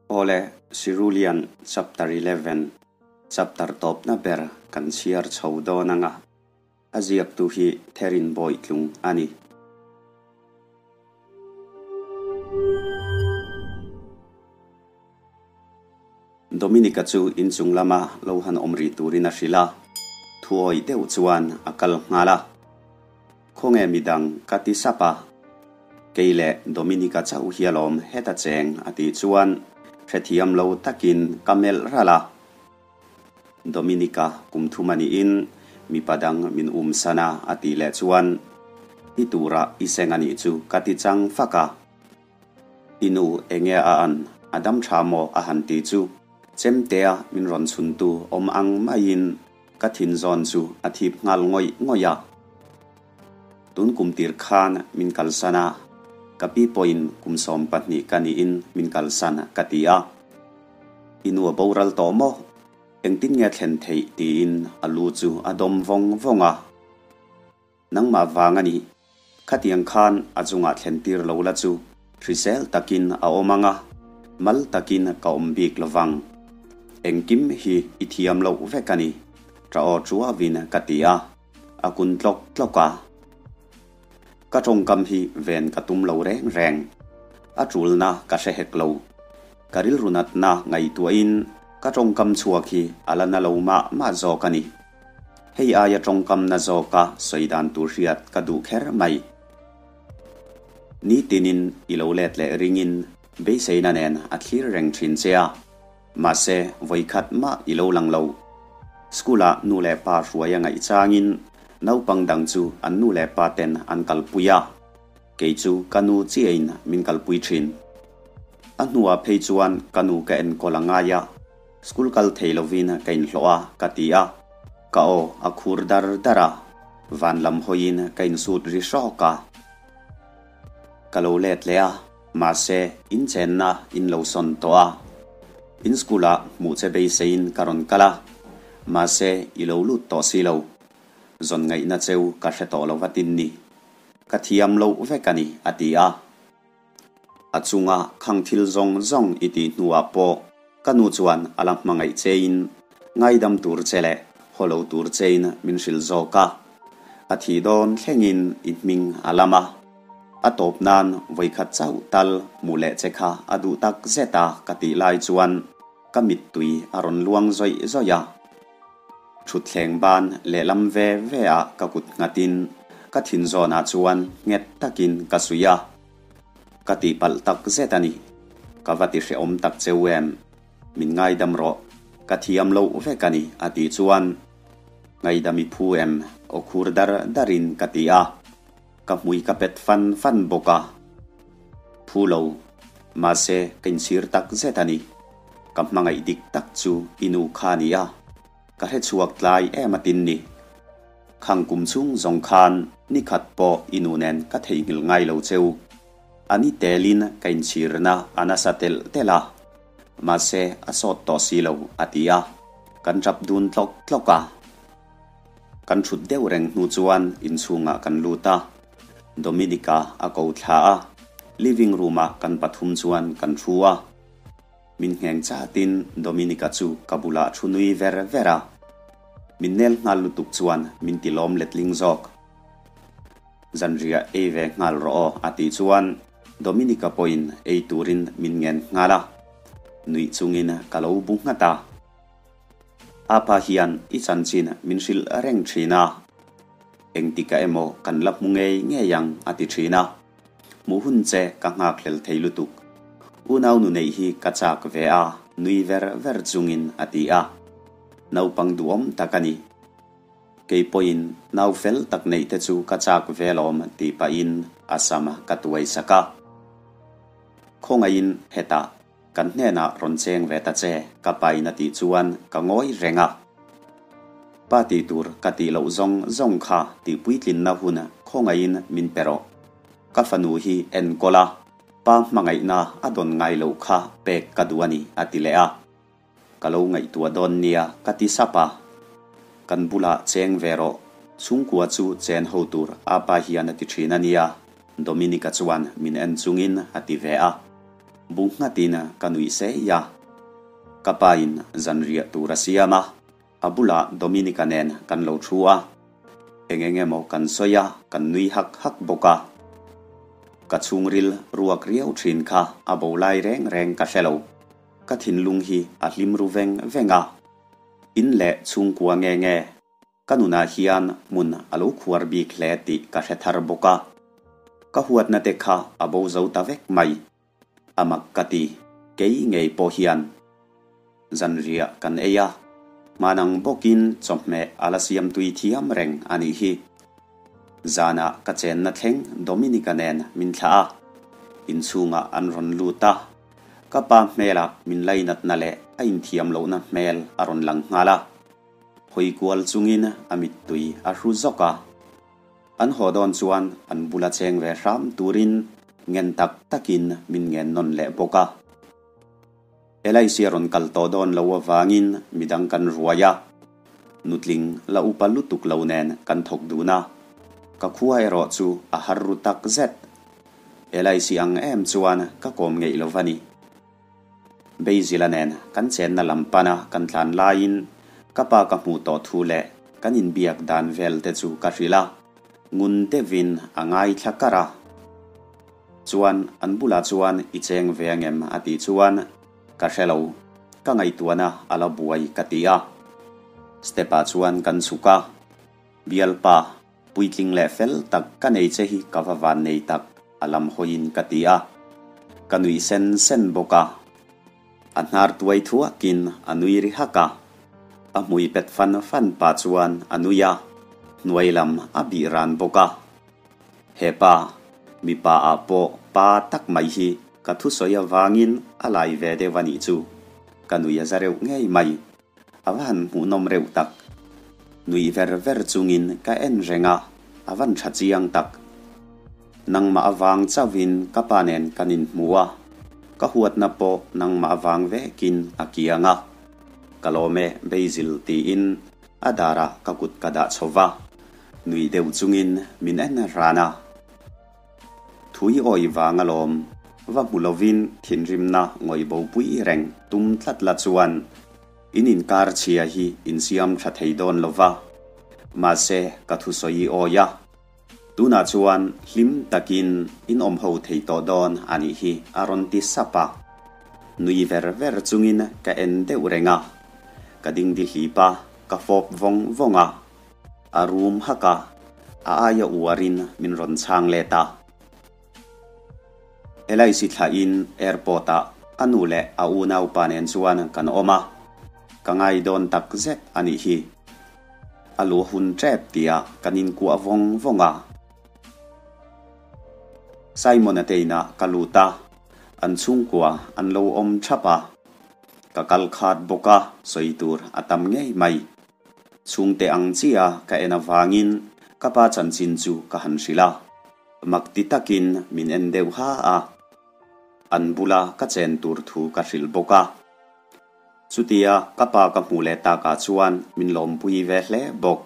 Awle, Cerulean Chapter 11, Chapter tawpna ber kan chhiar chho dawn anga, a ziaktu hi Therin Bawitlung a ni. Dominica chu inchung lama lo han awm rih turin a hrilh a, thuawih deuh chuan a kal nghal a. Khawnge midang ka ti sap a, kei leh Dominica chauh hi alawm heta cheng a tih chuan hrethiam lo takin ka melh ralh a. Dominica kum thum a niin mipa dang min um san a a tih leh chuan i turah i seng a nih chu ka ti chang fak a. I nu enge a an a dam tha maw a han ti chu chemtea min rawn chhuntu awm ang maiin Ka thin zawn chu a thip nghal ngawih ngawih a. Tun kum tir khan min kalsan a, ka pi pawhin kum 12 ka niin min kalsan ka ti a. I nu a boral tawh maw? Engtin nge thlen theih tiin a lu chu a dawm vawng vawng a. Nangmah vang a ni. Khatiang khan a chungah thlen tir lo la chu hrisel takin a awm ang a, mal takin ka awm bik lo vang. Engkim hi i thiam loh vek a ni, ṭa aw ṭuavin ka ti a, a kun tlawk tlawk a. Ka ṭawngkam hi ven ka tum lo reng reng. A ṭulna ka hre hek lo. Ka rilru natna ngaihtuahin ka ṭawngkam chhuak hi a la na lo mah mah zawk a ni. Hei aia tawngkamna zawka sawi dan tur hriat ka duh kher mai. Nitinin i lo let leh ringin beiseina nen a thlir reng thin che a, mahse vawikhat mah i lo lang lo. School-ah nu leh pa hruai a ngaih changin naupang dang chu an nu leh pa ten an kalpui a, kei chu ka nu chiahin min kalpui thin. A hnuah phei chuan ka nu ka enkawl a ngai a. School kal thei lovin ka inhlawh a, ka ti a. Ka aw a khur dar dar a, van lam hawiin ka insut ri hrawk a. Ka lo let leh a, mahse in chenna in lo sawn tawh a. In school-ah hmuh che beiseiin ka rawn kal a, mahse i lo lut tawh si lo. Zawn ngaihna cheu ka hre tawh lo vatin ni. Ka thiam loh vek a ni, a ti a. A chunga khang thil zawng zawng i tih hnuah pawh ka nu chuan a la hmangaih chein ngaidam tur che leh haw lo tur chein min hrilh zawk a. A thih dawn thlengin i hming a lam a. A tawp nan vawikhat chauh tal hmuh leh che kha a duh tak zet a ka tih lai chuan ka mittui a rawn luang zawih zawih a. Thutthleng ban lehlam ve ve ah ka kut nghatin ka thin zawnah chuan nghet takin ka suih a. Ka tihpalh tak zet a ni. Ka va ti hrehawm tak cheu em? Min ngaidam rawh. Ka thiam loh vek a ni a tih chuan ngaidam i phu em? Aw khur dar darin ka ti a. Ka hmui ka pet fan fan bawk a. Phu lo. Mahse ka inchhir tak zet a ni. Ka hmangaih dik tak chu i nu kha a ni a, ka hre chhuak tlai em a tin ni. Khang kum chhung zawng khan ni khat pawh i nu nen ka theihnghilh ngai lo cheu. A ni telin ka inchhirna a nasa telh telh a, mahse a sawt tawh si lo a ti a, kan tap dun tlawk tlawk a. Kan thut deuh reng hnu chuan inchhungah kan lut a, Dominica a ko thla a, living room-ah kan pathum chuan kan thu a. Min ngheng chatin Dominica chu ka bulah thu nui ver ver a. Min nel nghal lutuk chuan min ti lawm letling zawk. Zanriah ei ve nghal rawh aw a tih chuan Dominica pawhin ei turin min ngen nghal a. Nuih chungin ka lo bu nghat a. Apa hian i chanchin min hrilh reng thin a. Engtika emaw kan la hmu ngei ngei ang a ti thin a. Hmuh hun che ka nghakhlel thei lutuk. Unau nu neih hi ka chak ve a, nui ver ver chungin a ti a. Naupang duhawm tak a ni. Kei pawhin nau fel tak neih te chu ka chak ve lawm tih pahin a sam ka tuai sak a. Khawngaihin hetah kan hnenah rawn cheng ve ta che ka pain a tih chuan ka ngawi reng a. Pa tih tur ka tih loh zawng zawng kha tih puitlinna hun khawngaihin min pe rawh. Ka fanu hi enkawl a, pa hmangaihna a dawn ngai loh kha pek ka duh a ni a ti leh a. Ka lo ngaihtuah dawn nia ka ti sap a. Kan bulah cheng ve rawh, chhungkua chu chen ho tur apa hian a ti thin a nia Dominica chuan min en chungin a ti ve a. Bu nghatin ka nuih sei a. Ka pa in zanriah tur a siam a, a bulah Dominica nen kan lo thu a. Eng eng emaw kan sawi a, kan nui hak hak bawk a. Ka chhungril ruak riau thin kha a bo lai reng reng ka hre lo. Ka thinlung hi a hlim ru veng veng a. In leh chhungkua nge nge Ka nunah hian hmun a lo khuar bik hle tih ka hre thar bawk a, ka huatna te kha a bo zo ta vek mai. A mak ka ti, kei ngei pawh hian zanriah kan ei a, hmanang bawkin chawhmeh a la siam tui thiam reng a nih hi. Zanah ka chenna thleng Dominica nen min thlah a, inchhungah an rawn lut a, ka pa hmelah min lainatna leh a inthiam lohna hmel a rawn lang nghal a. Hawi kual chungin a mittui a hru zawk a. An haw dawn chuan an bula cheng ve hram turin ngen tak takin min ngen nawn leh bawk a. Elaisia rawn kal tawh dawn lo avangin midang kan ruai a. Nutling la upa lutuk lo nen kan thawk dun a. Ka khua erawh chu a har ru tak zet. Elaisi ang em chuan ka kawm ngeih lo va ni. Beizila nen kan chenna lam pana kan tlan laiin ka pa ka hmuh tawh thu leh kan inbiak dan vel te chu ka hrilh a, ngun deuhin a ngaithla kar a. Chuan an bulah chuan i cheng ve angem a tih chuan ka hre lo, ka ngaihtuahna a la buai ka ti a. Step ah chuan kan chhuk a, bialpa Puitling leh fel tak ka nei che hi ka va van nei tak, a lam hawiin ka ti a. Ka nui sen sen bawk a. A hnar tuai thuakin a nui ri hak a. A hmui pet fan fan pah chuan a nui a, hnuai lam a bih ran bawk a. Hepa, mipa ah pawh pa tak mai hi ka thusawi avangin a lai ve deuh a nih chu. Ka nui a za reuh ngei mai. A va han hmuhnawm reuh tak. Nuih ver ver chungin ka en reng a, a van tha chiang tak. Nangmah avang chauhin ka pa nen kan inhmu a, ka huatna pawh nangmah avang vekin a kiang a. Ka lawm e Basil tiin a darah ka kut ka dah chho va, nuih deuh chungin min en ran a. Thui awi vang alawm, va hmu lovin thinrimna ngawih bopui reng tum tlat la chuan in inkar chhia hi insiam tha thei dawn lo va. Mahse, ka thusawi i awi a. Tunah chuan hlim takin in awm ho thei tawh dawn a nih hi a rawn ti sap a. Nui ver ver chungin ka en deuh reng a. Ka dingdi hlip a, ka fawp vawng vawng a. A rum hak a, a aia uarin min rawn chhang let a. LIC thlahin airport ah a nu leh a unaupa nen chuan kan awm a, ka ngai dawn tak zet a nih hi. A lu a hun tep tia kan inkuah vawng vawng a. Simon-a te inah ka lut a, an chhungkua an lo awm thap a. Ka kal khat bawk a, sawi tur a tam ngei mai. Chhungte ang chia ka en avangin ka pa chanchin chu ka han hrilh a, mak ti takin min en deuh ha a. An bula ka chen tur thu ka hrilh bawk a. Chutia ka pa ka hmuh leh takah chuan min lawmpui ve hle bawk.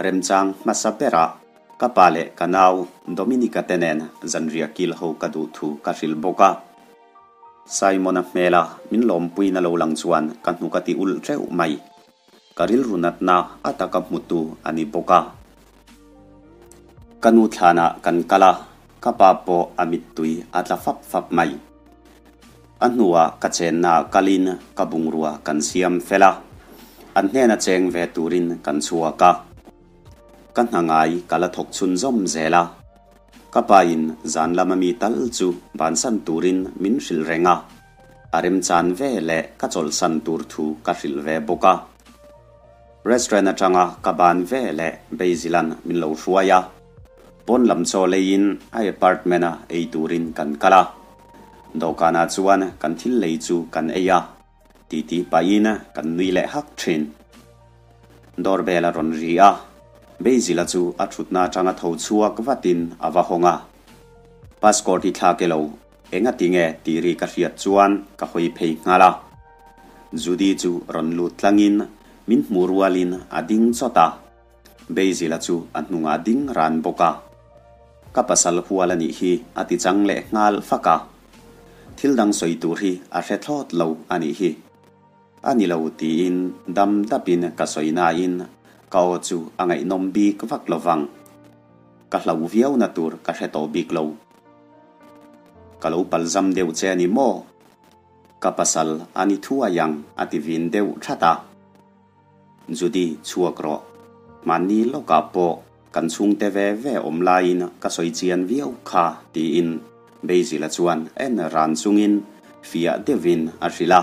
Remchang hmasa berah ka pa leh ka nau Dominica te nen zanriah kil ho ka duh thu ka hrilh bawk a. Simon-a hmela min lawmpuina lo lang chuan ka hnuk a ti ulh teuh mai. Ka rilru natna a taka hmutu a ni bawk a. Ka nu thlanah kan kal a, ka pa pawh a mittui a tla fap fap mai. A hnuah ka chennaah kalin ka bungrua kan siam fel a, an hnena cheng ve turin kan chhuak a. Ka hna ngai ka la thawk chhunzawm zel a. Ka pa in zan lama mi tal chu bansan turin min hrilh reng a, a remchan ve leh ka chawlhsan tur thu ka hrilh ve bawk a. Restaurant atanga ka ban ve leh Basil-a'n min lo hruai a, pawn lam chaw leiin a apartment-a ei turin kan kal a. Dawhkanah chuan kan thil lei chu kan ei a. Titi pahin kan nui leh hak thin. Doorbell a rawn ri a, Basil-a chu a thutna atanga tho chhuak vatin a va hawng a. Passport hi thlak elo, enga tinge tih ri ka hriat chuan ka hawi phei nghal a. Judy chu rawn lut tlangin min hmuh rualin a ding chawt a. Basil-a chu a hnungah ding ran bawk a. Ka pasal hual a nih hi a ti chang leh nghal fak a. Thil dang sawi tur hi a hre thlawt lo a nih hi. A ni lo tiin dam dapin ka sawi nain ka aw chu a ngaihnawm bik vak lo vang. Ka hlauh viauna tur ka hre tawh bik lo. Ka lo palzam deuh che a ni maw? Ka pasal a ni thuai ang a ti vin deuh that a. Judy chhuak rawh. Mahni lawkah pawh kan chhungte ve ve awm laiin ka sawi chian viau kha tiin Basil-a chuan en ran chungin fiah deuhin a hrilh a.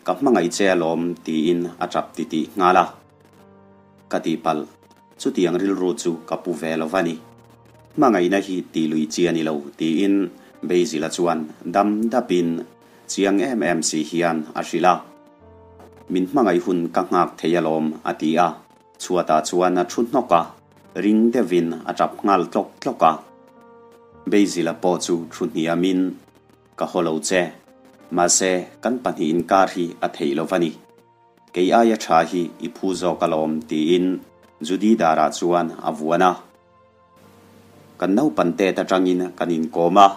Ka hmangaih che alawm tiin a tap titih nghal a. Ka tihpalh, chutiang rilru chu ka pu ve lo va ni. Hmangaihna hi tih lui chi a ni lo tiin Basil-a chuan dam dapin chiang em em si hian a hrilh a. Min hmangaih hun ka nghak thei alawm a ti a, chhuatah chuan a thu hnawk a, ring deuhin a tap nghal tlawk tlawk a. Basil-a pawh chu thu hniamin Ka haw lo che. Mahse, kan pahnih inkar hi a theih lo va ni. Kei aia tha hi i phu zawk alawm tiin Judy darah chuan a vuan a. Kan naupan tet atangin kan inkawm a,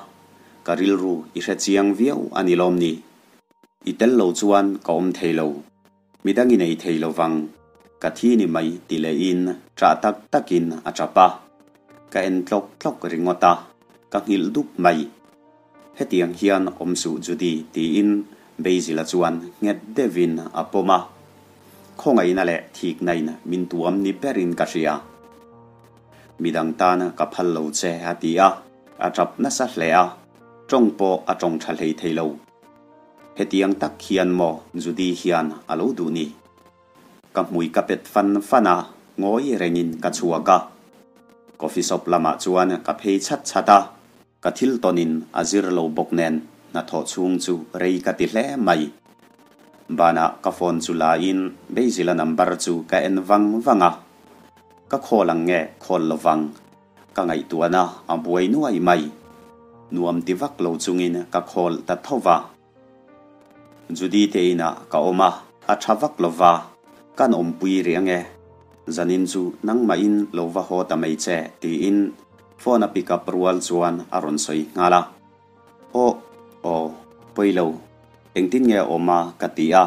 ka rilru i hre chiang viau a ni lawm ni. I tel lo chuan ka awm thei lo. Midang i nei thei lo vang, ka thi ni mai ti lehin ṭah tak takin a ṭap a. Ka en tlawk tlawk ringawt a, ka nghilh dup mai. Hetiang hian awm suh Judy tiin Basil-a chuan nghet deuhin a pawm a. Khawngaihna leh thiknain min tuam ni berin ka hria. Midang tan ka phal lo che a ti a, a ṭap nasa hle a, ṭawng pawh a ṭawng ṭha hlei thei lo. Hetiang tak hian maw Judy hian a lo duh ni? Ka hmui ka pet fan fan a, ngawi rengin ka chhuak a. Coffee shop lamah chuan ka phei chhat chhat a, ka thil tawnin a zir lo bawk nen hnathawh chhung chu rei ka ti hle mai. Banah ka phone chu lain Basil-a number chu ka en vang vang a, ka call ang nge call lovang? Ka ngaihtuahna a buai nuai mai. Nuam ti vak lo chungin ka khawl ta tho va. Judy te inah ka awm a, a tha vak lo va, kan awmpui rih ange. Zanin chu nangmahin lo va haw ta mai che tiin phone a pick up rual chuan a rawn sawi nghal a. Aw, aw, pawi lo, engtin nge a awm a ka ti a.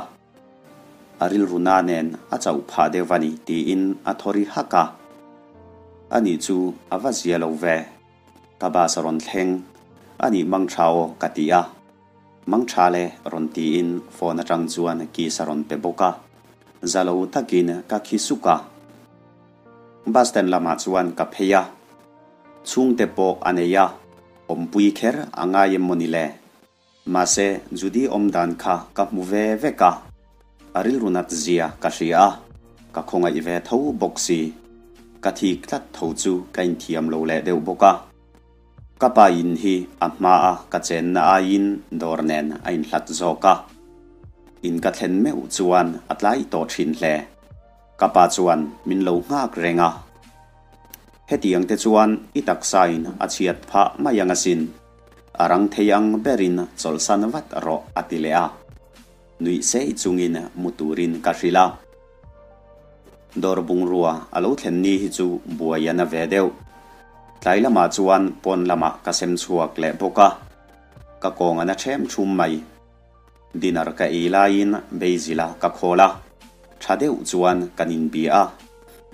A rilru na nen a chauh phah deuh a ni tiin a thaw ri hak a. Ani chu a va zia lo ve. Ka bus a rawn thleng. Ani mangtha aw ka ti a. Mangtha le rawn tiin phone atang chuan kiss a rawn pe bawk a. Za lo takin ka khi suk a. Bus stand lamah chuan ka phei a. Chhungte pawh a nei a, awmpui kher a ngai em mawni le? Mahse, Judy awm dan kha ka hmu ve vek a, a rilru nat zia ka hria a, ka khawngaih ve tho bawk si. Ka thik tlat tho chu ka inthiam lo leh deuh bawk a. Ka pa in hi a hmaa ka chenna aiin dawr nen a inhlat zawk a. In ka thlen meuh chuan a tlai tawh thin hle. Ka pa chuan min lo nghak reng a. Hetiang te chuan i taksain a chhiat phah mai ang asin. A rang thei ang berin chawlhsan vat rawh a ti leh a. Nuih sei chungin mu turin ka hrilh a. Dawr bungrua a lo thlen ni hi chu buai a na ve deuh. Tlai lamah chuan pawn lamah ka sem chhuak leh bawk a. Ka kawng a na ṭhem ṭhum mai. Dinner ka ei laiin Basil-a ka khawl a. Ṭha deuh chuan kan inbia a.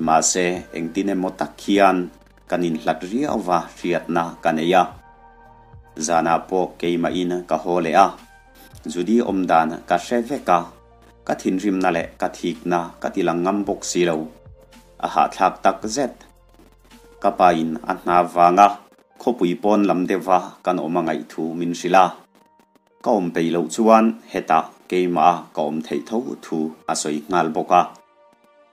Mahse engtin emaw tak hian Kan inhlat riau va hriatna ka nei a, zanah pawh keimahin ka haw leh a, Judy awm dan ka hre vek a, ka thinrimna leh ka thikna ka ti lang ngam bawk si lo. A hahthlak tak zet. Ka pain a hna vanga khawpui pawn lam deuhva kan awm a ngaih thu min hrilh a, ka awm peih loh chuan hetah keimah ka awm theih tho thu a sawi nghal bawk a.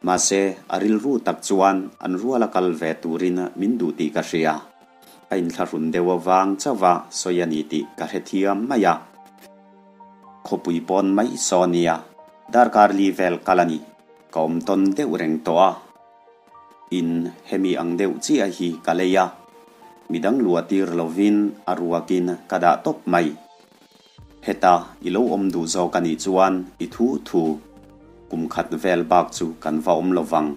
Mahse, a rilru tak chuan an ruala kal ve turin min duh tih ka hria. A inthlahrun deuh avang chauha sawi a ni tih ka hrethiam mai a. Khawpui pawn mai saw nia, darkar li vel kal a ni. Ka awm tawn deuh reng tawh a. In hemi ang deuh chiah hi ka lei a. Midang luah tir lovin a ruakin ka dah tawp mai. Heta i lo awm duh zawk a nih chuan i thu thu kum khat vel bak chu kan va awm lo vang.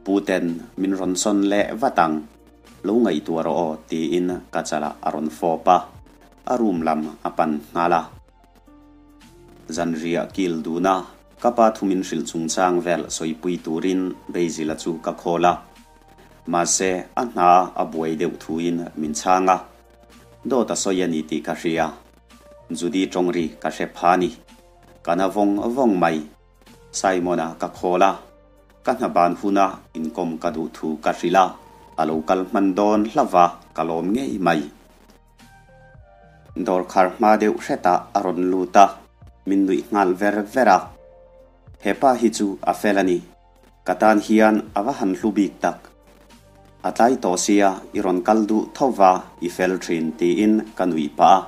Pu ten min rawn sawn leh vat ang, lo ngaihtuah rawh aw tiin ka chalah a rawn fawp a. a room lam a pan nghal a. Zanriah kil dun a, ka pa thu min hrilh chungchang vel sawipui turin Basil-a chu ka call a. Mahse, a hna a buai deuh thuin min chhang a. Dawt a sawi a ni tih ka hria. Judy tawng ri ka hre pha ni. Ka na vawng vawng mai. Simon-a ka call a, ka hna ban huna inkawm ka duh thu ka hrilh a, a lo kal hman dawn hlauh a, ka lawm ngei mai. Dawr khar hma deuh hretah a rawn lut a, min nuih nghal ver ver a. He pa hi chu a fel a ni. Ka tan hian a va han hlu bik tak. A tlai tawh sia i rawn kal duh tho va i fel thin tiin ka nuih pah a.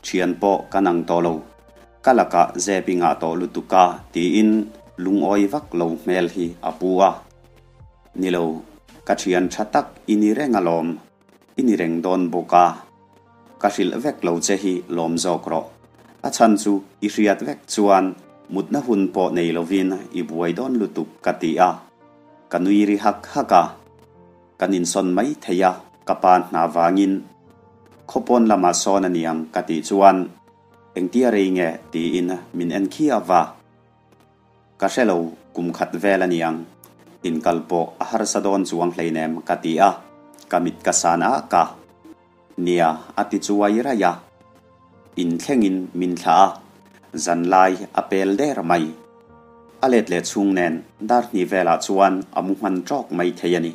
Thian pawh ka nang tawh lo. Ka lakah zep i ngah tawh lutuk a tiin lungawi vak lo hmel hi a pu a. Ni lo, ka thian tha tak i ni reng alawm. I ni reng dawn bawk a, ka hrilh vek lo che hi lawm zawk rawh. A chhan chu i hriat vek chuan mutna hun pawh nei lovin i buai dawn lutuk ka ti a. Ka nui ri hak hak a. Kan insawn mai thei a, ka pa hna vangin khawpawn lamah sawn a niang ka tih chuan engtia rei nge tiin min en khiau va. Ka hre lo, kum khat vel a niang. Inkal pawh a harsa dawn chuang hleinem ka ti a, ka mit ka san a ka. Nia, a ti chuai raih a. Inthlengin min thlah a, zanlai a pel der mai. A let leh chhung nen dar hnih velah chuan a mu hman tawk mai thei a ni.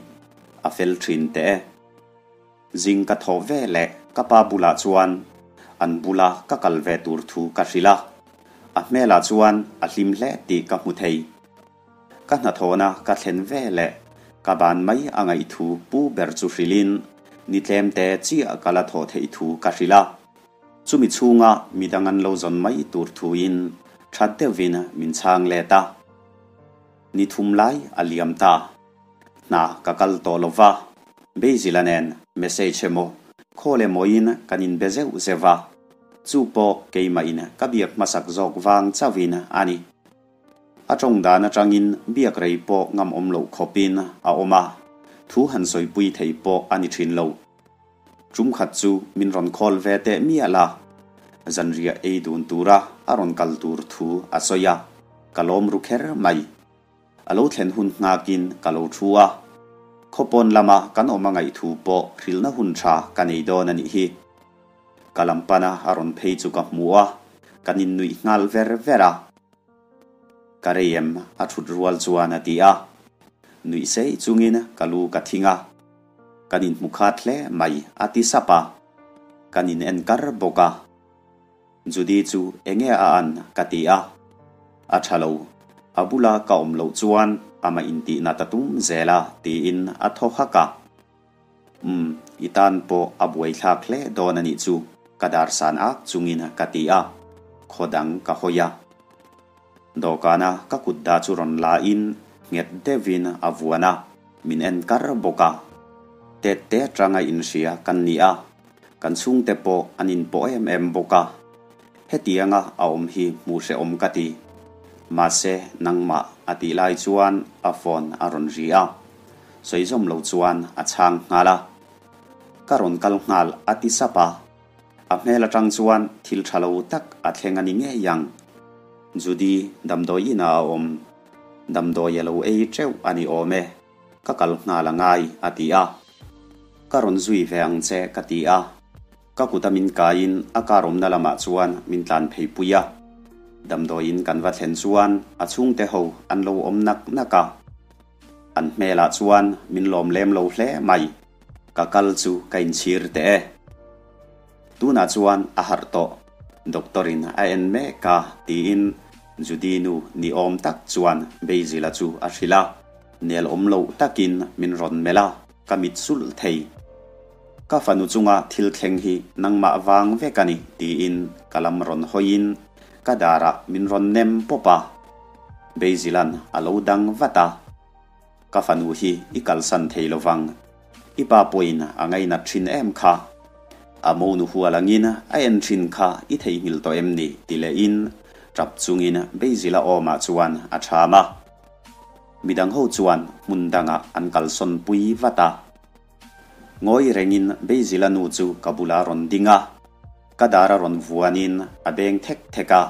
A fel thin teh e. Zing ka thawh ve leh ka pa bulah chuan an bula ka kal ve tur thu ka hrilh a, a hmelah chuan a hlim hle tih ka hmu thei. Ka hnathawhna ka thlen ve leh ka ban mai a ngaih thu pu ber chu hrilhin ni tlem te chiah ka la thawh theih thu ka hrilh a. Chumi chhunga midang an lo zawn mai tur thuin that deuhvin min chhang let a. Ni thum lai a liam ta. Hna ka kal tawh lo va, Basil-a nen message emaw, call emaw-in kan inbe zeuh zeuh va, chu pawh keimahin ka biak hmasak zawk vang chauhin a ni. A tawng dan atangin biak rei pawh ngam awm loh khawpin a awm a, thu han sawipui thei pawh a ni thin lo. Tum khat chu min rawn call ve teh mial a, zanriah ei dun tura a rawn kal tur thu a sawi a, ka lawm ru kher mai. A lo thlen hun nghakin ka lo thu a, khawpawn lama kan awm a ngaih thu pawh hrilhna hun tha ka nei dawn a nih hi. Ka lam pana a rawn phei chu ka hmu a, kan innuih nghal ver ver a. Ka rei em a thut rual chuan a ti a, nuih sei chungin ka lu ka thing a. Kan inhmu khat hle mai a ti sap a, kan in en kar bawk a. Judy chu enge a an ka ti a, a tha lo, a bula ka awm loh chuan amah intihna ta tum zel a tiin a thaw hak a. Umm, i tan pawh a buaithlak hle dawn a nih chu ka dar san ak chungin ka ti a, khaw dang ka hawi a. Dawhkana ka kut dah chu rawn la in nghet deuhin a vuan a, min en kar bawk a. Tet te atanga inhria kan ni a, Kan chhungte pawh an inpawh em em bawk a, hetianga a awm hi hmuh hrehawm ka ti. Mahse, nangmah a tih lai chuan a phone a rawn ri a, sawi zawm lo chuan a chhang nghal a. Ka rawn kal nghal a ti sap a, a hmel atang chuan thil tha lo tak a thleng a ni ngei ang. Judy damdawi inah a awm, damdawi a lo ei teuh a ni awm e. Ka kal nghal a ngai, a ti a. Ka rawn zui ve ang che, ka ti a. Ka kuta min kaiin a car awmna lamah chuan min tlan phei pui a. Damdawiin kan va thlen chuan a chhungte ho an lo awm nak nak a. An hmelah chuan min lawm lem lo hle mai. Ka kal chu ka inchhir teh e. Tunah chuan a harh tawh, doctor in a en mek a tiin Judy nu ni awm tak chuan Basil-a chu a hrilh a, nel awm loh takin min rawn melh a, ka mit sulh thei. Ka fanu chunga thil thleng hi nangmah vang vek a ni tiin ka lam rawn hawiin ka darah min rawn nem pawp a, Basil-a'n a lo dang vat a. Ka fanu hi i kalsan thei lo vang. I pa pawhin a ngainat thin em kha? A monu hual angin a en thin kha i theihnghilh tawh em ni? ti lehin tap chungin Basil-a awmah chuan a chham a. Midang ho chuan hmun dangah an kalsawn pui vat a. Ngawi rengin Basil-a nu chu ka bulah rawn ding a. Ka dar a rawn vuanin a beng thek thek a,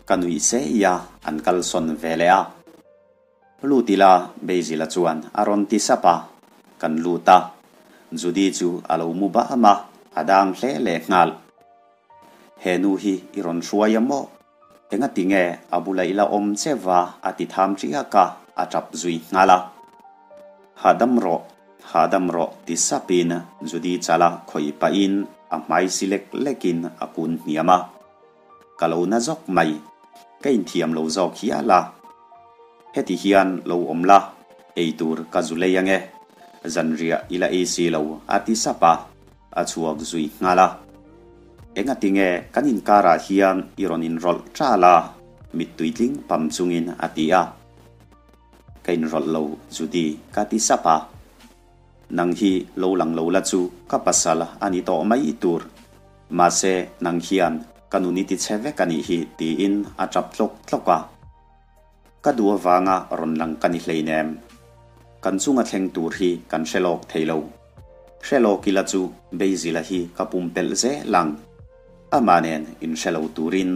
ka nuih seih a, an kalsawn ve leh a. Lut ila Basil-a chuan a rawn ti sap a, kan lut a. Judy chu a lo mu bam a, a dang hle leh nghal. He nu hi i rawn hruai a maw? Engati nge a bula i la awm che va? a ti tham ṭiak a, a ṭap zui nghal a. Hahdam rawh, hahdam rawh ti sapin Judy chala khawih pahin a hmai si lek lekin a kun hniam a. Ka lo na zawk mai, ka inthiam lo zawk hial a. Heti hian lo awm la, ei tur ka zu lei ange, zanriah i la ei si lo a ti sap a. A chhuak zui nghal a. Engati nge kan inkarah hian i rawn inrawlh ṭal a? Mittui tling pam chungin a ti a. Ka inrawlh lo Judy ka ti sap a. Nang hi lo lang lo la chu ka pasal a ni tawh mai tur. Mahse nang hian ka nun i ti chhe vek a nih hi tiin a ṭap tlawk tlawk a. Ka duh avanga rawn lang ka ni hleinem. Kan chunga thleng tur hi kan hre lawk thei lo. Hre lawk ila chu Basil-a hi ka pumpelh zel ang. Amah nen inhre lo turin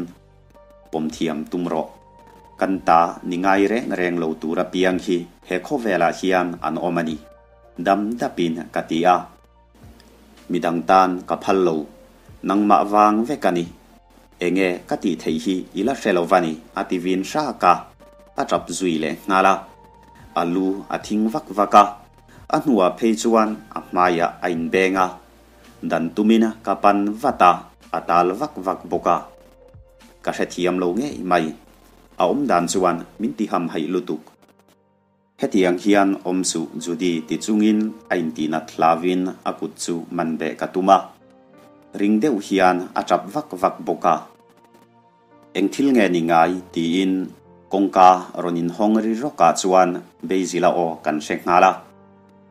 pawm thiam tum rawh. Kan ta ni ngai reng reng lo tur apiang hi he khawvelah hian an awm a ni. Dam dapin ka ti a. Midang tan ka phal lo. Nangmah vang vek a ni. Enge ka tih theih hi i la hre lo va ni, a ti vin hrak a, a tap zui leh nghal a. A lu a thing vak vak a, a hnuah phei chuan a hmaiah a inbeng a. Dan tumin ka pan vat a, a tal vak vak bawk a. Ka hrethiam lo ngei mai. A awmdan chuan min ti hamhaih lutuk. Hetiang hian awm suh Judy ti chungin a intihnat hlauvin a kut chu man beh ka tum a. Ring deuh hian a tap vak vak bawk a. Eng thil nge ni ngai tiin kawngka rawn inhawng ri rawkah chuan Basil-a aw kan hre nghal a.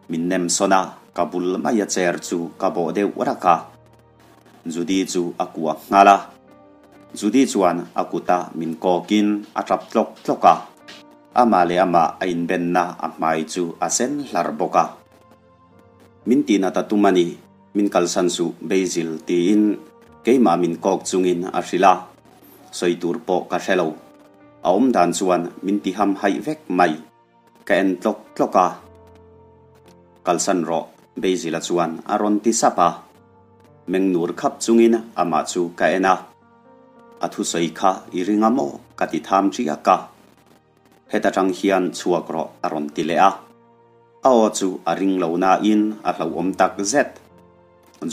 Min nem sawn a, ka bul maia chair chu ka bawh deuh rak a. Judy chu a kuah nghal a. Judy chuan a kuta min kawkin a tap tlawk tlawk a. Amah leh amah a inbenna a hmai chu a sen hlar bawk a. Min tihna ta tum a ni, min kalsan suh Basil tiin keimah min kawk chungin a hrilh a. Sawi tur pawh ka hre lo. A awmdan chuan min ti hamhaih vek mai. Ka en tlawk tlawk a. Kalsan rawh, Basil-a chuan a rawn ti sap a. Meng nur khap chungin amah chu ka en a. A thusawi kha i ring a maw? ka ti tham ṭiak a. Heta ṭang hian chhuak rawh a rawn ti leh a. A aw chu a ring lo nain a hlauhawm tak zet.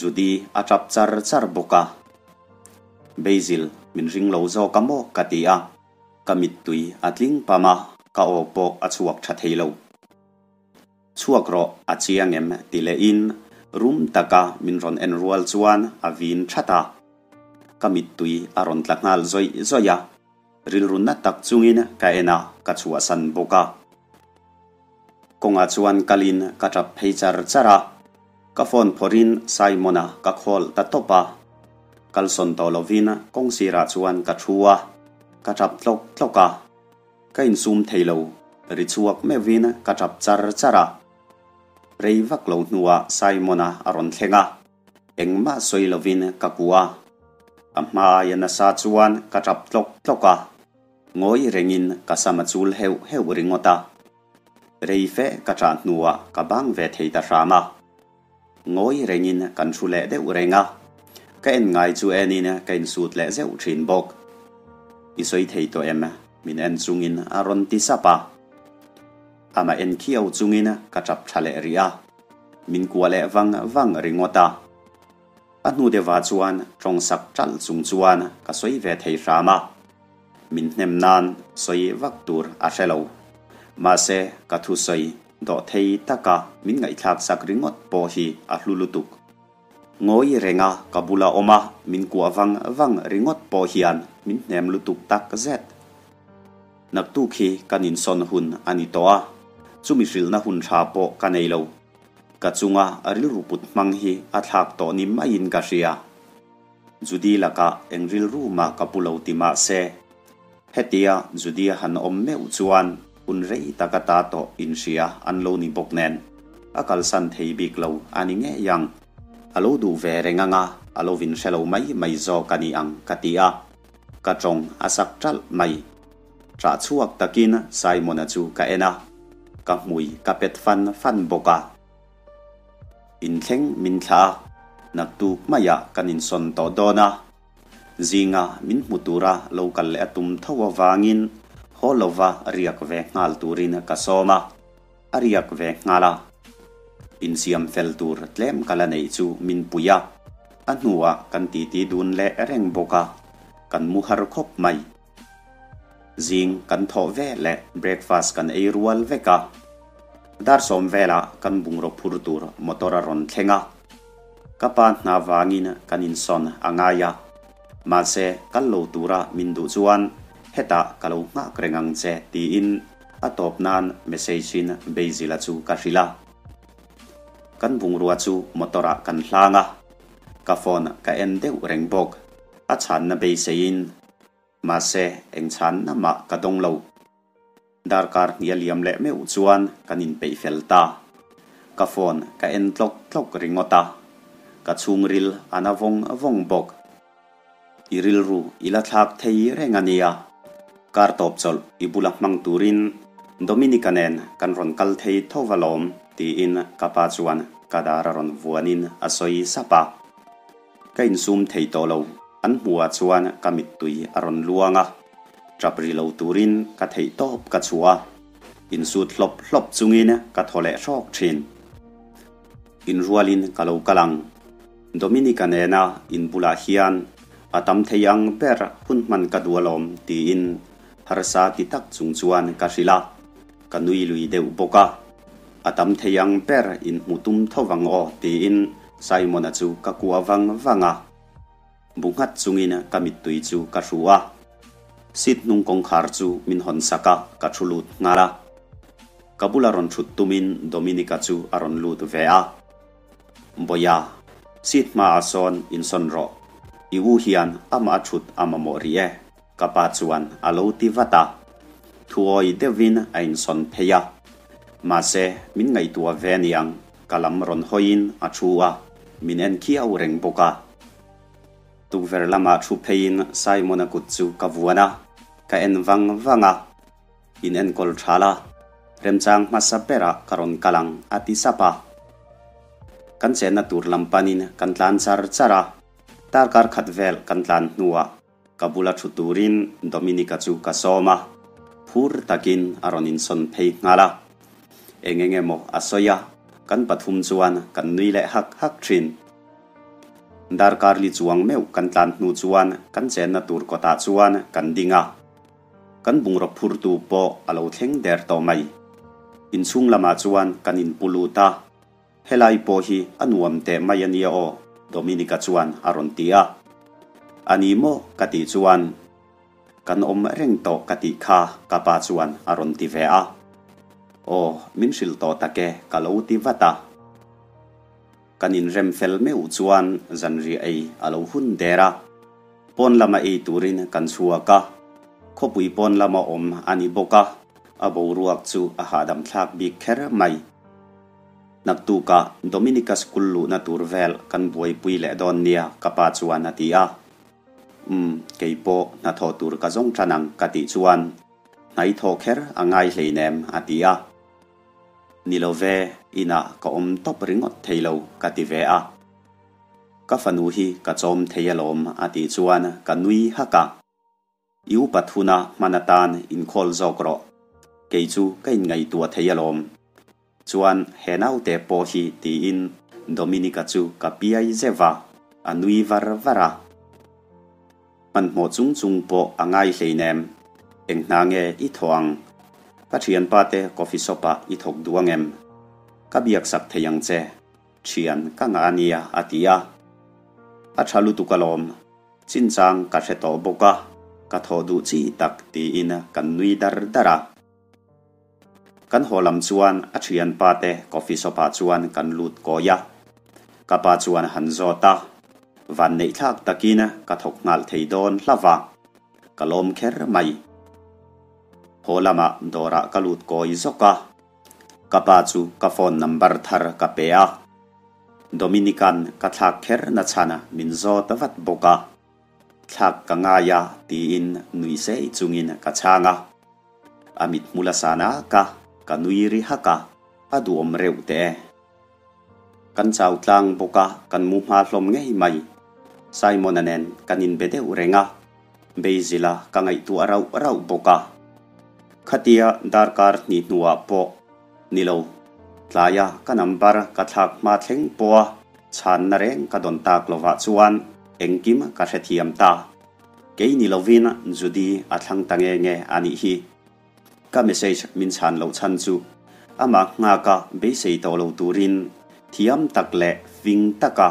Judy a ṭap char char bawk a. Basil, min ring lo zawk a maw? ka ti a. Ka mittui a tling pam a, ka aw pawh a chhuak ṭha thei lo. Chhuak rawh, a chiang em? ti lehin rum taka min rawn en rual chuan a vin that a. Ka mittui a rawn tla nghal zawih zawih a, rilru na tak chungin ka en a, ka chhuahsan bawk a. Kawngah chuan kalin ka tap phei char char a, ka phone phawrhin Simon-a ka call ta tawp a. Kalsawn tawh lovin kawng sirah chuan ka thu a, ka tap tlawk tlawk a. Ka insum thei lo, ri chhuak meuhin ka tap char char a. Rei vak lo hnuah Simon-a a rawn thleng a, engmah sawi lovin ka kuah a. A hmaia nasa chuan ka tap tlawk tlawk a, ngawi rengin ka sam a chul heuh heuh ringawt a. Rei fe ka ṭah hnuah ka bang ve thei ta hram a. Ngawi rengin kan thu leh deuh reng a, ka en ngai chu enin ka insut leh zeuh thin bawk. I sawi thei tawh em? Min en chungin a rawn ti sap a. Amah en khiau chungin ka tap tha leh rih a, min kuah leh vang vang ringawt a. A hnu deuhah chuan tawng sak ṭalh chung chuan ka sawi ve thei hram a. Min hnem nan sawi vak tur a hre lo. Mahse, ka thusawi dawh thei taka min ngaihthlak sak ringawt pawh hi a hlu lutuk. Ngawi renga ka bula awm a, min kuah vang vang ringawt pawh hian min hnem lutuk tak zet. Naktuk hi kan insawn hun a ni tawh a, chumi hrilhna hun tha pawh ka nei lo. Ka chunga rilru put hmang hi a thlak tawh ni maiin ka hria. Judy lakah eng rilru mah ka pu lo ti mah se, hetia Judy a han awm meuh chuan hun rei tak ata tawh inhria an lo ni bawk nen, a kalsan thei bik lo a ni ngei ang. A lo duh ve reng ang a. a lo vin hre lo mai mai zawk a ni ang ka ti a, ka tawng a sak ṭalh mai. Ṭah chhuak takin Simon-a chu ka en a, ka hmui ka pet fan fan bawk a. Inthleng min thlah a, naktuk maiah kan insawn tawh dawn a. Zinga min hmu tura lo kal leh a tum tho avangin haw lova riak ve nghal turin ka sawm a, a riak ve nghal a. Insiam fel tur tlem ka la neih chu min pui a, a hnuah kan titi dun leh reng bawk a, kan mu har khawp mai. Zing kan thawh ve leh breakfast kan ei rual vek a, dar sawm velah kan bungraw phur tur motor a rawn thleng a. Ka pa hna vangin kan insawn a ngai a, mahse kal lo tura min duh chuan hetah ka lo nghak reng ang che tiin a tawp nan message in Basil-a chu ka hrilh a. Kan bungrua chu motor ah kan hlang a, ka phone ka en deuh reng bawk, a chhanna beiseiin mahse eng chhanna mah ka dawng lo. Darkar hnih a liam leh meuh chuan kan inpeih fel ta. Ka phone ka en tlawk tlawk ringawt a, ka chhungril a na vawng vawng bawk. I rilru i la thlak thei reng a nia. Kar tawp chawlh i bula hmang turin Dominica nen kan rawn kal thei tho alawm tiin ka pa chuan ka dar a rawn vuanin a sawi sap a. Ka insum thei tawh lo, an hmuhah chuan ka mittui a rawn luang a, tap ri lo turin ka theih tawp ka chhuah a, insut hlawp hlawp chungin ka thaw leh hrawk thin. Inrualin ka lo kal ang. Dominica nena in bulah hian a tam thei ang ber hun hman ka duh alawm tiin harsa ti tak chung chuan ka hrilh a, ka nui lui deuh bawk a. A tam thei ang ber in hmu tum tho vang aw tiin Simon-a chu ka kuah vang vang a. Bu nghat chungin ka mittui chu ka hru a. Seat hnung kawngkhar chu min hawn sak a, ka thu lut nghal a. Ka bula rawn thut tumin Dominica chu a rawn lut ve a. Bawia, seat hmaah sawn insawn rawh. I u hian amah a thut a mamawh rih e. Ka pa chuan a lo ti vat a, thuawi deuhin a insawn phei a. Mahse, min ngaihtuah ve aniang, ka lam rawn hawiin a thu a, min en khiau reng bawk a. Tukverh lamah thu pheiin Simon-a kut chu ka vuan a, ka en vang vang a. In enkawl tha la, remchang hmasa berah ka rawn kal ang, a ti sap a. Kan chenna tur lam panin kan tlan char char a, darkar khat vel kan tlan hnuah Ka bula thu turin Dominica chu ka sawm a, phur takin a rawn insawn phei nghal a. Eng eng emaw a sawi a, kan pathum chuan kan nui leh hak hak thin. Darkar li chuang meuh kan tlan hnu chuan kan chenna tur kawtah chuan kan ding a. Kan bungraw phurtu pawh a lo thleng der tawh mai. Inchhung lamah chuan kan inpu lut a. Helai pawh hi a nuam teh mai a nia aw, Dominica chuan a rawn ti a. A ni maw? ka tih chuan, Kan awm reng tawh ka tih kha ka pa chuan a rawn ti ve a. Aw, min hrilh tawh tak e ka lo ti vat a. Kan inrem fel meuh chuan zanriah ei a lo hun der a. Pawn lama ei turin kan chhuak a, khawpui pawn lama awm a ni bawk a, a boruak chu a hahdam thlak bik kher mai. Naktukah Dominica school luhna tur vel kan buaipui leh dawn nia ka pa chuan a ti a. Umm, kei pawh hnathawh tur ka zawng tan ang ka tih chuan hnai thawh kher a ngai hleinem a ti a. Ni lo ve, inah ka awm tawp ringawt thei lo ka ti ve a. Ka fanu hi ka chawm thei alawm a tih chuan ka nui hak a. I upat huna hman atan inkhawl zawk rawh. Kei chu ka inngaihtuah thei alawm. Chuan he naute pawh hi tiin Dominica chu ka piai zeuh a, a nui var var a. Hmanhmawh chung chung pawh a ngai hleinem. Eng hna nge i thawh ang? Ka thianpa te coffee shop ah i thawk duh ang em? Ka biak sak thei ang che. Thian ka ngah a nia a ti a. A tha lutuk alawm. Chinchang ka hre tawh bawk a, ka thawh duh chi tak tiin kan nui dar dar a. Kan haw lam chuan a thianpa te coffee shop ah chuan kan lut kawi a. Ka pa chuan han zawt a, vanneih thlak takin ka thawk nghal thei dawn hlauh a, ka lawm kher mai. Haw lamah dawrah ka lut kawi zawk a, ka pa chu ka phone number thar ka pe a. Dominican ka thlak kher na chhan min zawt vat bawk a. Thlak ka ngai a tiin nui sei chungin ka chhang a. A mithmul a san ak a, ka nui ri hak a, a duhawm reuh teh e. Kan chau tlang bawk a, kan mu hma hlawm ngei mai. Simon-a nen kan inbe deuh reng a, Basil-a ka ngaihtuah rauh rauh bawk a. Khatia darkar hnih hnuah pawh ni lo, tlaia ka number ka thlak hma thleng pawha chhanna reng ka dawn tak lovah chuan engkim ka hrethiam ta. Kei ni lovin Judy a thlang ta nge nge a nih hi. Ka message min chhan loh chhan chu amah nghaka beisei tawh lo turin thiam tak leh fing taka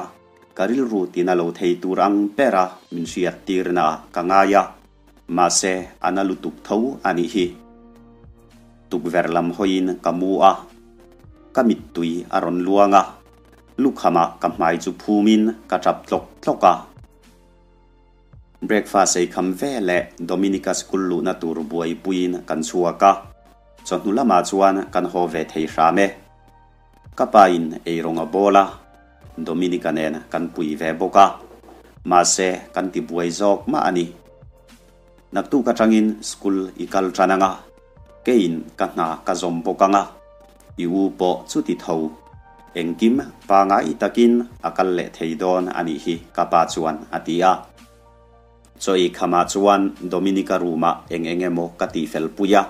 ka rilru tina lo thei tur ang bera min hriat tirna ah ka ngai a, mahse a na lutuk tho a nih hi. Tukverh lam hawiin ka mu a, ka mittui a rawn luang a, lukhamah ka hmai chu phumin ka tap tlawk tlawk a. Breakfast ei kham ve leh Dominica school luhna tur buaipuiin kan chhuak a, chawhnu lamah chuan kan haw ve thei hram e. Ka pa in eirawng a bawl a, Dominica nen kan pui ve bawk a, mahse kan ti buai zawk mah a ni. Naktuk atangin school i kal tan ang a, keiin ka hna ka zawm bawk ang a, i u pawh chuti tho. Engkim pangai takin a kal leh thei dawn a nih hi ka pa chuan a ti a. Chawi khamah chuan Dominica room-ah eng eng emaw ka tihfel pui a,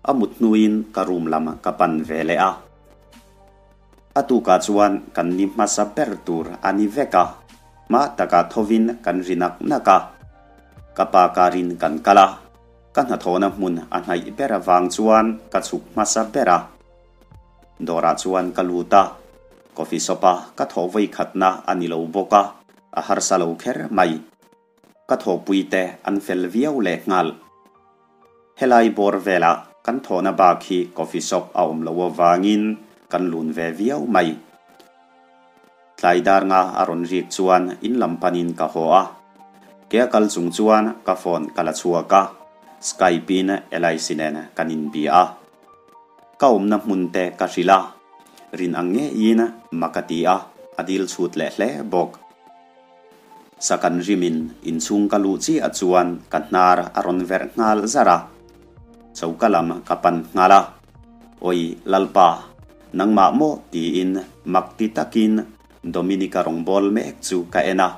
a mut hnuin ka room lam ka pan ve leh a. A tukah chuan kan ni hmasa ber tur a ni vek a, hma takah thovin kan ri nak nak a. Ka pa karin kan kal a, ka hnathawhna hmun a hnaih ber avang chuan ka chhuk hmasa ber a. Dawrah chuan ka lut a, coffee shop a ka thawh vawi khatna a ni lo bawk a, a harsa lo kher mai. Ka thawhpui te an fel viau leh nghal. Helai bawr velah kan thawhna bak hi coffee shop a awm lo avangin kan lun ve viau mai. Tlai dar nga a rawn rik chuan in lam panin ka haw a. Ke a kal chung chuan ka phone ka la chhuak a, Skype in LIC nen kan inbia a. Ka awmna hmun te ka hrilh a, rin ang ngeiin mak a ti a, a dil chhut leh hle bawk. Sa kan rimin inchhung ka luh chiah chuan ka hnar a rawn verh nghal zar a, choka lam ka pan nghal a, Awi Lalpa, nangmah maw tiin mak ti takin Dominica rawngbâwl mek chu ka en a.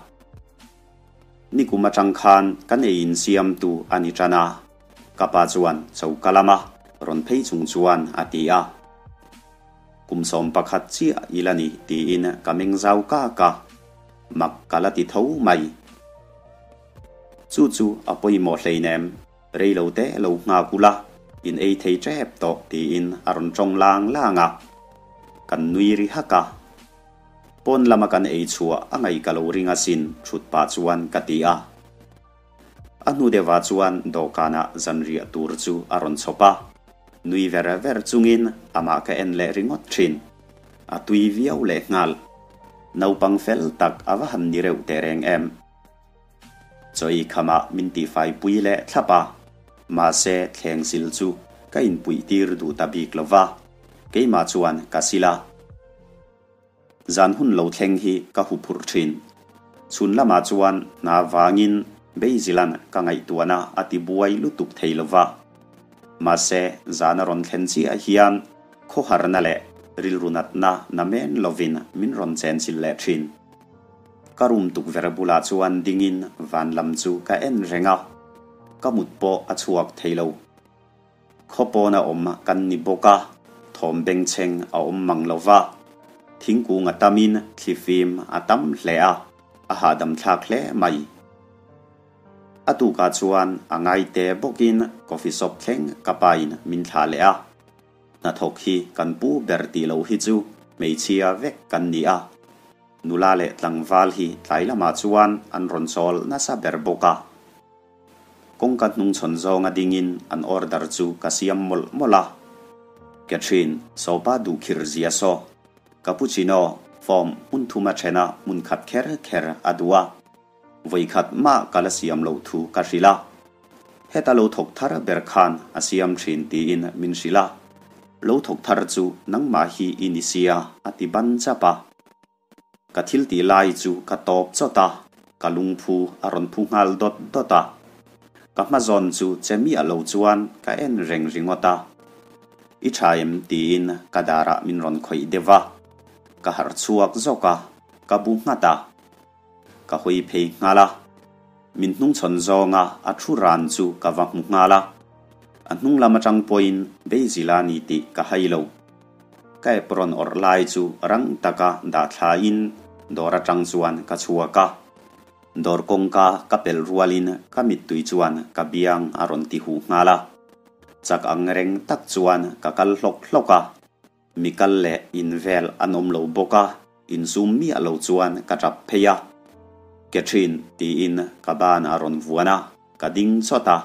Nikum atang khan kan ei insiamtu a ni tan a, ka pa chuan choka lama rawn phei chung chuan a ti a. Kum 11 chiah i la ni tiin ka meng zau kak a, mak ka la ti tho mai. Chu chu a pawimawh hleinem, rei lo te lo nghak ula, in ei thei tep tawh tiin a rawn tawng lang lang a. Kan nui ri hak a. Pawn lama kan ei chhuah a ngaih ka lo ring asin thut pah chuan ka ti a. A hnu deuhah chuan dawhkanah zanriah tur chu a rawn chhawp a, nui ver ver chungin amah ka en leh ringawt thin. A tui viau leh nghal. Naupang fel tak a va han ni reuh teh reng em. Chawi khamah min tihfai pui leh thlap a, mahse thleng sil chu ka inpuih tir duh ta bik lo va, keimah chuan ka sil a. Zan hun lo thleng hi ka hu phurh thin. Chhun lamah chuan hna vangin Beizilan ka ngaihtuahna a ti buai lutuk thei lo va. Mahse, zan a rawn thlen chiah hian khawharna leh rilru natna namen lovin min rawn chenchilh leh thin. Ka room tukverh bulah chuan dingin van lam chu ka en reng a, ka mut pawh a chhuak thei lo. Khaw pawna awm kan ni bawk a, thawm bengchheng a awm mang lo va. Thingkung a tamin thlifim a tam hle a, a hahdam thlak hle mai. A tukah chuan a ngaite bawkin coffee shop thleng ka pain min thlah leh a. Hnathawk hi kan pu ber tih loh hi chu hmeichhia vek kan ni a. Nula leh tlangval hi tlai lamah chuan an rawn chawl nasa ber bawk a. Kawngka hnungchhawn zawnga dingin an order chu ka siam mawlh mawlh a. Catherine, sopa duh khir zia saw. Cappuccino, form hmun thuma thena hmun khat kher kher a duh a. Vawikhat mah ka la siam loh thu ka hrilh a. Heta lo thawk thar ber khan a siam thin tiin min hrilh a. Lo thawk thar chu nangmah hi i ni sia a ti ban chap a. Ka thil tih lai chu ka tawp chawt a, ka lungphu a rawn phu nghal dawt dawt a. Ka hma zawn chu che miah lo chuan ka en reng ringawt a. I tha em? tiin ka darah min rawn khawih deuh a. Ka harh chhuak zawk a, ka bu nghat a. Ka hawi phei nghal a. Min hnungchhawn zawnga a thu ran chu ka va hmu nghal a. A hnung lam atang pawhin Basil a ni tih ka hai lo. Ka apron awrh lai chu rang taka dah thlain dawr atang chuan ka chhuak a. Dawr kawngka ka pelh rualin ka mittui chuan ka biang a rawn ti huh nghal a. Chak ang reng tak chuan ka kal hlawk hlawk a. Mi kal leh in vel an awm lo bawk a, insum miah lo chuan ka tap phei a. Catherine tiin ka ban a rawn vuan a, ka ding chawt a.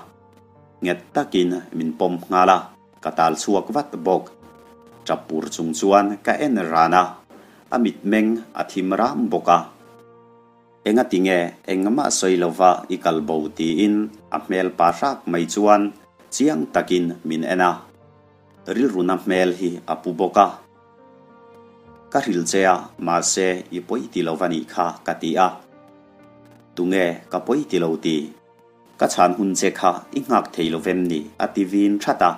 Nghet takin min pawm nghal a, ka tal chhuak vat bawk. Tap pur chung chuan ka en ran a, a mitmeng a thim ram bawk a. Engati nge engmah sawi lova i kal bo tiin a hmel pa hrak mai chuan chiang takin min en a. Rilruna hmel hi a pu bawk a. Ka hrilh che a, mahse i pawi ti lo va nih kha ka ti a. Tunge ka pawi ti lo ti? Ka chhan hun che kha i nghak thei lo vem ni a ti vin that a.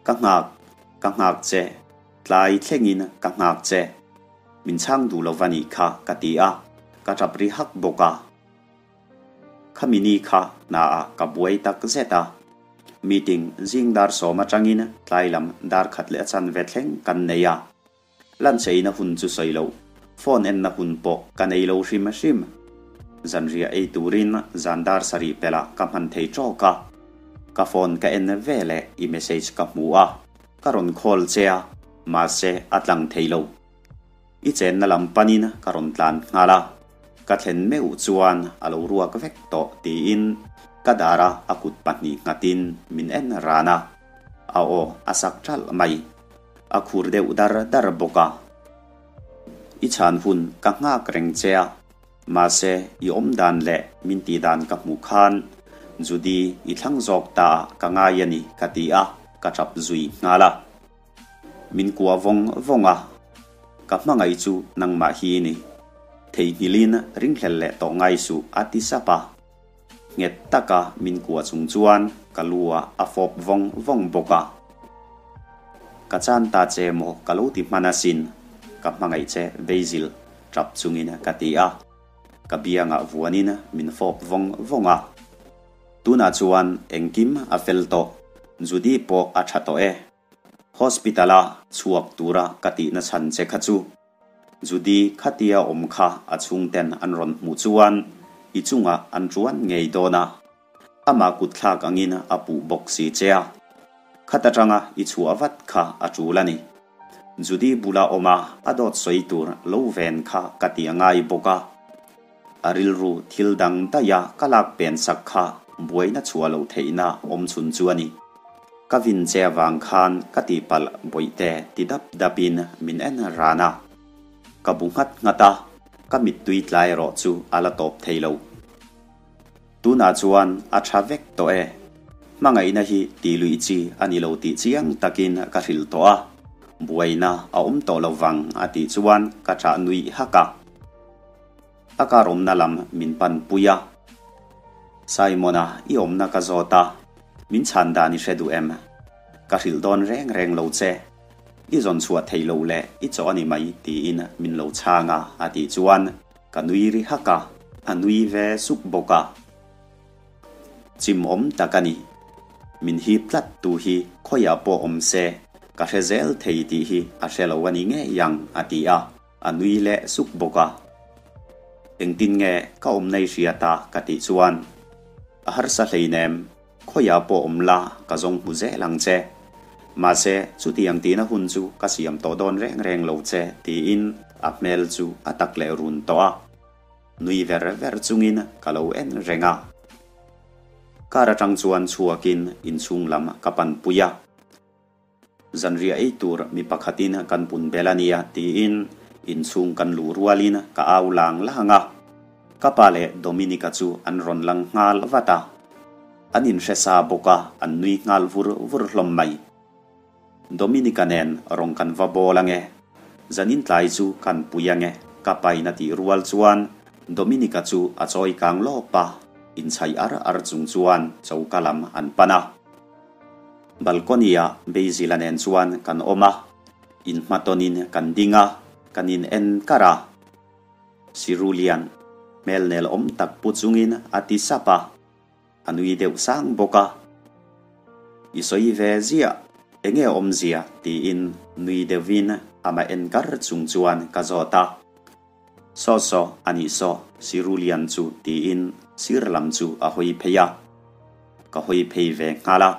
Ka nghak, ka nghak che, tlai thlengin ka nghak che. Min chhang duh lo va nih kha ka ti a, ka tap ri hak bawk a. Khami ni kha hnaah ka buai tak zet a. Meeting zing dar sawm atangin tlai lam dar khat leh a chanve thleng kan nei a. Lanchheina hun chu sawi loh, phone enna hun pawh ka nei lo hrim hrim. Zanriah ei turin zan dar sarih pelh ah ka hman thei tawk a. Ka phone ka en ve leh i message ka hmu a, ka rawn call che a, mahse a tlang thei lo. I chenna lam panin ka rawn tlan nghal a, ka thlen meuh chuan a lo ruak vek tawh tiin ka dara a kut pahnih nghatin min en ran a, a aw a sak ṭalh mai. A khur deuh dar dar bawk a. I chhan hun ka nghak reng che a, mahse i awm dan leh min tih dan ka hmuh khan Judy i thlang zawk ta ah ka ngai a ni ka ti a, ka ṭap zui nghal a. Min kua vawng vawng a, ka hmangaih chu nangmah hi i ni. Theihnghilhin ringhlel leh tawh ngai suh a ti sap a. Nghet taka min kua chung chuan ka lu ah a fawp vawng vawng bawk a. Ka chan ta che maw ka lo ti hman asin, ka hmangaih che Basil tap chungin ka ti a. Ka biangah vuanin min fawp vawng vawng a. Tunah chuan engkim a fel tawh, Judy pawh a tha tawh e. Hospital-a chhuak tura ka tihna chhan che kha chu Judy khatia awm kha a chhungten an rawn hmuh chuan i chungah an tuan ngei dawn a, amah kutthlak angin a puh bawk si che a. Khat atanga i chhuah vat kha a tul a ni. Judy bula awma a dawt sawi tur lo ven kha ka ti a ngai bawk a. A rilru thil dang daih a ka lak pen sak kha buaina chhuah loh theihna awm chhun chu a ni. Ka vin che avang khan ka tihpalh bawihte ti dap dapin min en ran a. Ka bu nghat nghat a, ka mittui tlai erawh chu a la tawp thei lo. Tunah chuan a tha vek tawh e. Hmangaihna hi tih luih chi a ni lo tih chiang takin ka hrilh tawh a, buaina a awm tawh lo vang a tih chuan ka ṭah nuih hak a. A kar awmna lam min pan pui a. Simon-a i awmna ka zawt a, min chhan dan i hre duh em? Ka hrilh dawn reng reng lo che. I zawn chhuah thei lo leh i chaw a ni mai tiin min lo chhang a a tih chuan ka nui ri hak a, a nui ve sup bawk a. Chim awm tak a ni. Min hip tlat tu hi khawiah pawh awm se ka hre zel thei tih hi a hre lo a ni ngei ang a ti a. A nui leh suk bawk a. Engtin nge ka awm nei hriat a ka tih chuan, A harsa hleinem, khawiah pawh awm la ka zawng hmu zel ang che. Mahse, chutiang tihna hun chu ka siam tawh dawn reng reng lo che tiin a hmel chu a tak leh run tawh a. Nui ver ver chungin ka lo en reng a. Car atang chuan chhuakin inchhung lam ka panpui a. Zanriah ei tur mi pakhatin kan pun bel a nia tiin inchhung kan luh rualin ka au lang lang a. Ka pa leh Dominica chu an rawn lang nghal vat a. An inhre sa bawk a, an nui nghal vur vur hlawm mai. Dominica nen rawn kan va bawl ange, zanin tlai chu kan pui ange. Ka pain a tih rual chuan Dominic-a chu a chawi kang lawp a, inchhaih ar ar chung chuan choka lam an pan a. Balcony-ah Basil-a nen chuan kan awm a, inhmatawnin kan ding a, kan in en kar a. Sirulian hmel nel awm tak pu chungin a ti sap a. A nui deuh sang bawk a. I sawi ve ziah, enge awmzia? tiin nui deuhin amah en kar chung chuan ka zawt a. Saw saw, a nih saw, Sirulian chu tiin sir lam chu a hawi phei a. Ka hawi phei ve nghal a.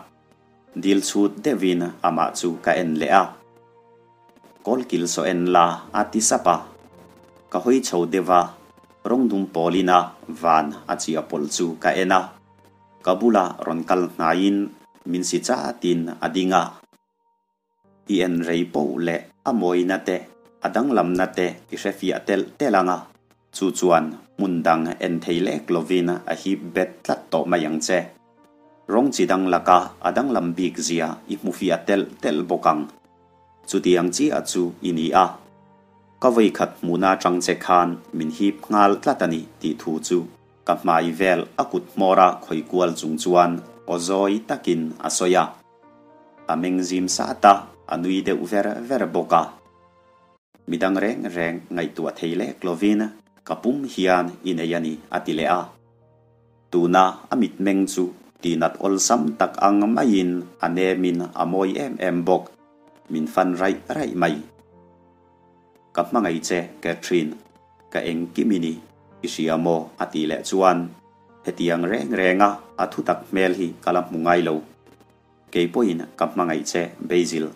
Dil chhut deuhin amah chu ka en leh a. Kawlkil saw en la a ti sap a. Ka hawi chho deuh a, rawng dum pawlin a van a chiah pawlh chu ka en a. Ka bula rawn kal hnaiin min si chatin a ding a. I en rei poh leh a mawina te, a danglamna te i hre fiah telh telh ang a. Chu chuan hmun dang en thei lek lovin a hip bet tlat tawh mai ang che. Rawng chi dang laka a danglam bik zia i hmu fiah telh telh bawk ang. Chutiang chiah chu i ni a. Ka vawikhat hmuhna atang che khan min hip nghal tlat a ni tih thu chu ka hmai vel a kut hmawra khawi kual chung chuan aw zawi takin a sawi a. A meng zim sat a, a nui deuh ver ver bawk a. Midang reng reng ngaihtuah thei lek lovin ka pum hian i nei a ni a ti leh a. Tuna a mitmeng chu tinat awlsam tak ang maiin a nemin a mawi em em bawk. Min fan raih raih mai. Ka hmangaih che Catherine, ka engkim i ni, i hria maw? a tih leh chuan hetiang reng renga a thutak hmel hi ka la hmu ngai lo. Kei pawhin ka hmangaih che Basil,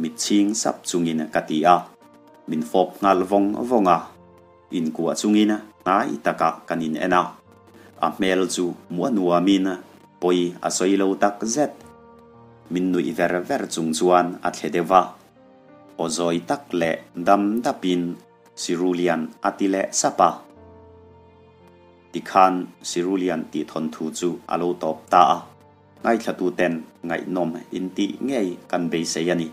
mit chhing sap chungin ka ti a, min fawp nghal vawng vawng a, inkuah chungin hnai takah kan in en a, a hmel chu hmuh a nuamin pawi a sawi lo tak zet. Min nuih ver ver chung chuan a thle deuh a, aw zawi tak leh dam dapin Sirulian a ti leh sap a. Tikhan Sirulian tih thawnthu chu a lo tawp ta a. Ngaithlatuten ngaihnawm intih ngei kan beisei a ni.